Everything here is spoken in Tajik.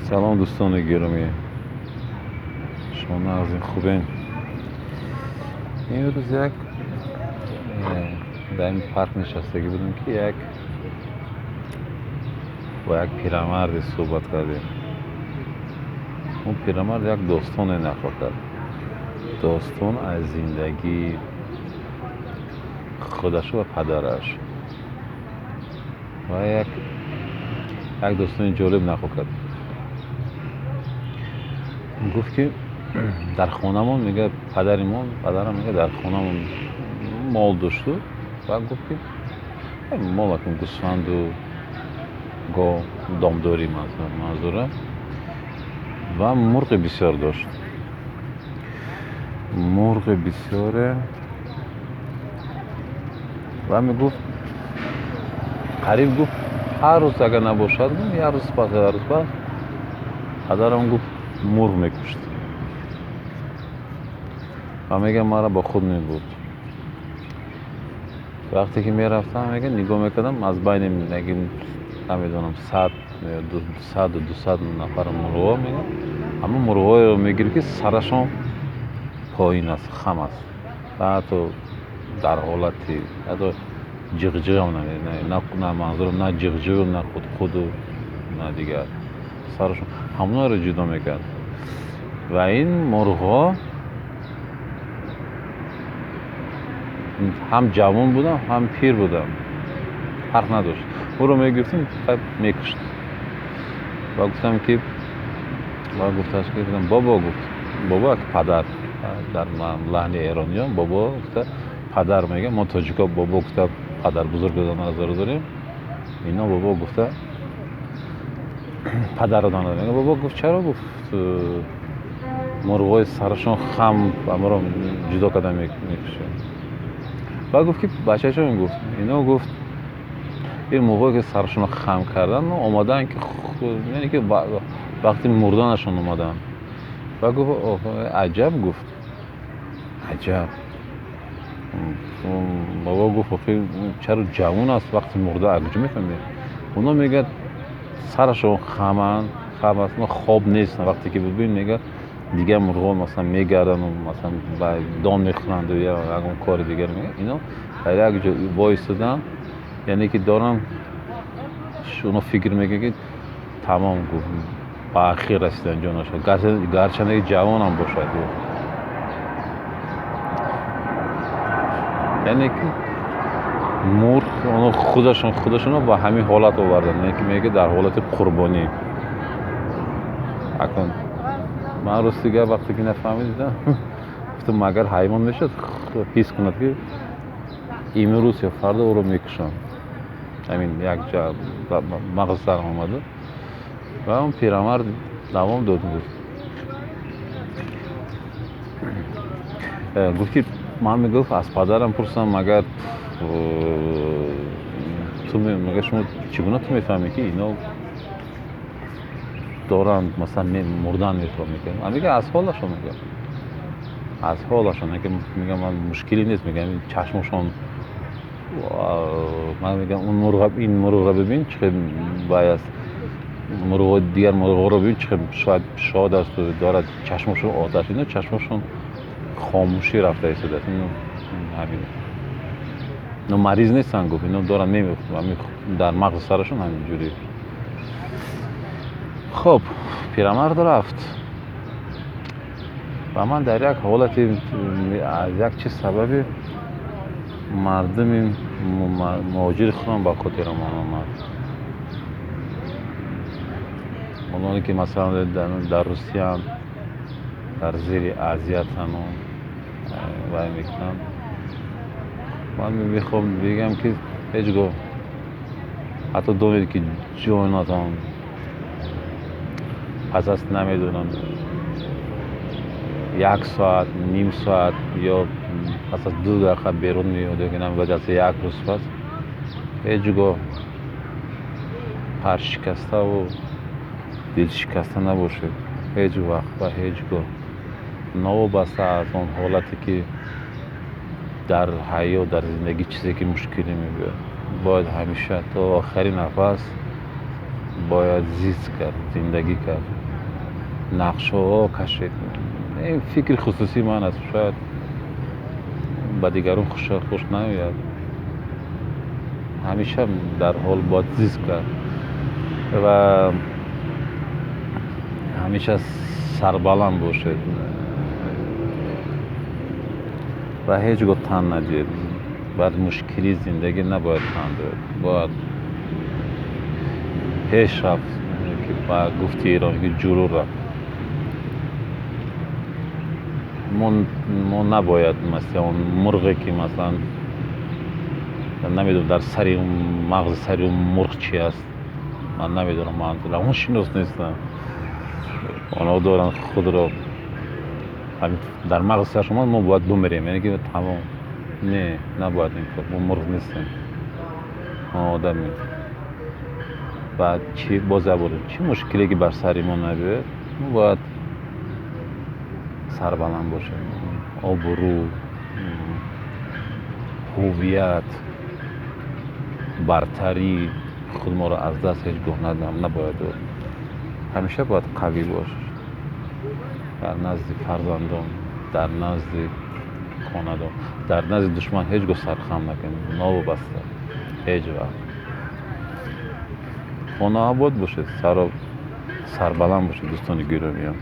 Салом, дӯстони гиромӣ, шумо нағзин, хубем. Имрӯз як дар ин парк нишастагӣ будем, ки як бо як пирамарде суҳбат кардем. Он пирамард як достоне нақл кард, достон аз зиндагии худашу ва падараш, ва як достони ҷолиб нақл кард. Гуфт, ки дар хонамон, мега, падаримон, падарам, мега, дар хонамон мол дошту. Ва гуфт, ки мол акун гӯсфанду гов, домдорӣ манзура, ва мурғи бисёр дошт, мурғи бисёре. Ва мегуфт, қариб, гуфт, ҳар рӯз агар набошад, як рӯз пас, як рӯз пас падарам, гуфт, мурғ мекушт ва, мега, маро бо худ мебурд. Вақте ки мерафтам, мега, нигоҳ мекардам, аз байни, намедонам, 100, 100-ду 200 нафар мурғҳо, мега, ҳама мурғҳоеро мегирифт, ки сарашон поин аст, хам аст ва ҳатто дар ҳолати ҳатто ҷиғҷиғам, на, манзурам на ҷиғҷиғу, на худхуду, на дигар, сарашон ҳамонро ҷудо мекард. Ва ин мурғҳо ҳам ҷавон будам, ҳам пир будам, фарқ надошт, ӯро мегирифтем, мекушт. Ва гуфтам ки, ва гуфташ ки, бобо, гуфт, бобо падар, дар лаҳни эрониён бобо гуфта падар мегӯяд. Мо тоҷико бобо гуфта падар бузургро назар дорем, ино бобо гуфта падарро назар мегӯяд. Бобо, гуфт, чаро, гуфт, мурғҳои сарашон хам амро ҷудо карда мекушед? Ва гуфт, ки бачаҷон, гуфт, ино, гуфт, ин мурғҳое ки сарашонро хам кардан, омодаанд, ки яъне ки вақти мурданашон омаданд. Ва гуфт, аҷаб, гуфт, аҷаб, бобо, гуфт, охи чаро ҷавон аст, вақти мурда аз куҷо мефаҳмед? Оно, мегӯяд, сарашон хаманд, хам аст, хоб нестанд. Вақте ки бибин, мегӯяд, дигар мурғҳо масалан мегарданд, масалан дон мехӯранду ягон кори дигар, мегӯяд, ино дар як ҷо воистоданд, яъне ки доранд, оно фикр мекунад, ки тамом, гуфт, ба ахир расидан ҷонашон, гарчанде ки ҷавонам бошад, гуфт. Яъне ки мурғ оно худашон худашонро ба ҳамин ҳолат оварданд, яъне ки мегӯяд, дар ҳолати қурбонӣ. Акун ман рости гап, вақте ки нафаҳмидам, гуфтам, магар ҳайвон мешавад ҳис кунад, ки имрӯз ё фардо ӯро мекушанд? Ҳамин як мағз сарам омаду. Ва он пирамард давом дод, гуфт, ки ман, мегуфт, аз падарам пурсам, магар ту, магар шумо чӣ гуна ту мефаҳмӣ, ки ино доранд, масалан, мурдан мехоҳанд? Мега, аз ҳолашон, мега, аз ҳолашон, мегам, ман мушкиле нест, мегам, чашмошон, ман мегам, он мурға, ин мурғро бибин, чӣ хел вай аст, мурғҳои дигар, мурғҳоро бибин, чӣ хел шояд шод асту дорад, чашмошон оташ, ино чашмошон хомӯшӣ рафта истодааст. Ино ҳамин, ино мариз нестанд, гуфт, ино доранд, дар мағзи сарашон ҳамин ҷурӣ. Хуб, пирамард рафт ва ман дар як ҳолати, аз як чиз сабаби мардуми муҳоҷири худам ба хотирам омад, ононе ки масалан дар Русияанд, дар зери азиятану вай мекунанд. Ман мехоҳам бигӯям, ки ҳеҷ гоҳ, ҳатто донед, ки ҷонатон пас аз, намедонам, як соат, ним соат ё пас аз 2 дақиқа берун меояд ё ки баъд аз як рӯз пас, ҳеҷ гоҳ паршикаставу дилшикаста набошед, ҳеҷ вақт ва ҳеҷ гоҳ. Новобаста аз он ҳолате, ки дар ҳаёт, дар зиндагӣ чизе ки мушкилӣ мебиёд, бояд ҳамеша то охири нафас Бояд зист кард, зиндагӣ кард, нақшаҳо кашид. Ин фикри хусусии ман аст, шояд ба дигарон хуш наояд. Ҳамеша дар ҳол бояд зист кард ва ҳамеша сарбаланд бошед ва ҳеҷ гоҳ тан надиҳед. Бар мушкили зиндагӣ набояд тан дод, бояд пеш рафт, ки ба гуфти эронӣ ки ҷулӯ рафт. Мо набояд масалан он мурғе ки масалан намедонам дар сари мағзи сари он мурғ чи аст, ман намедонам, ман равоншинос нестам. Онҳо доранд худро дар мағзи саршон, мо бояд бумирем, яъне ки тамом. Не, набояд ин кор. Мо мурғ нестем, мо одамем. Ва чи боз як чӣ мушкиле ки бар сари мо набиёяд, мо бояд сарбаланд бошем. Обрӯ, ҳувият, бартарӣ худ моро аз даст ҳеҷ гоҳ набояд дод. Ҳамеша бояд қавӣ бош дар назди фарзандон, дар назди хонадон, дар назди душман ҳеҷ гоҳ сархам накунед, новобаста ҳеҷ вақт. Хонаобод бошед, сарбаланд бошед, дӯстони гиромиям.